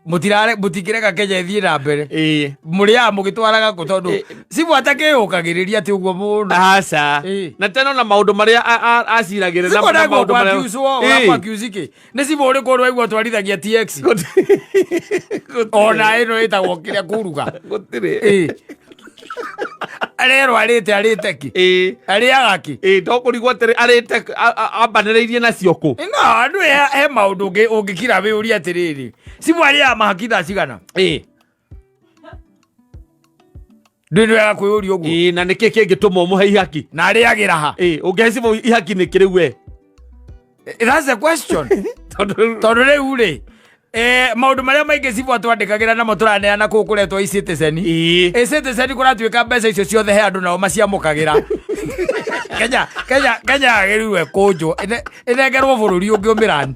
Mũtirare mũtingĩreka Kenya ĩthiĩ na mbere. Ĩĩ. Mũrĩaga mũgĩtwaraga kũ tondũ cibũ atakĩyũkagĩrĩria atĩ ũguo mũno. Aca. Ĩĩ. Na tena ona maũndũ marĩa aciragĩrĩra Cibũ na ndagwo maũndũ marĩa kwakiucwo Ĩĩ. ũrakwakiuci kĩ? Nĩ cibũ ũrĩkũ ũraigua twarithagia TX? Ona ĩno ĩtagwo kĩrĩa kuruga. Gũtirĩ. Ĩĩ. Arerwo arĩte arĩte kĩ? Ĩĩ. Arĩaga kĩ? Ĩĩ, ndokũrigwo atĩrĩ arĩte ambanĩrĩirie nacio kũ? No, andũ he maũndũ ũngĩkira wĩũrie atĩrĩrĩ. Cibũ arĩaga mahaki thaa cigana? Ĩĩ. Ndĩ nĩ wega kwĩyũria ũguo. Ĩĩ, na nĩkĩ kĩngĩtũma ũmũhe ihaki? Na arĩagĩra ha? Ĩĩ, ũngĩhe cibũ ihaki nĩkĩ rĩu we? That's the question. Tondũ Tondũ rĩu rĩ, maũndũ marĩa maingĩ cibũ atwandĩkagĩra namo tũraneana kũu kũretwo e-Citizen. Ĩĩ. E-Citizen kũratuĩka mbeca icio ciothe he andũ nao maciamũkagĩra. Kenya Kenya Kenya yagĩrĩirwo ĩkũnjwo ĩnengerwo bũrũri ũngĩ ũmĩrani.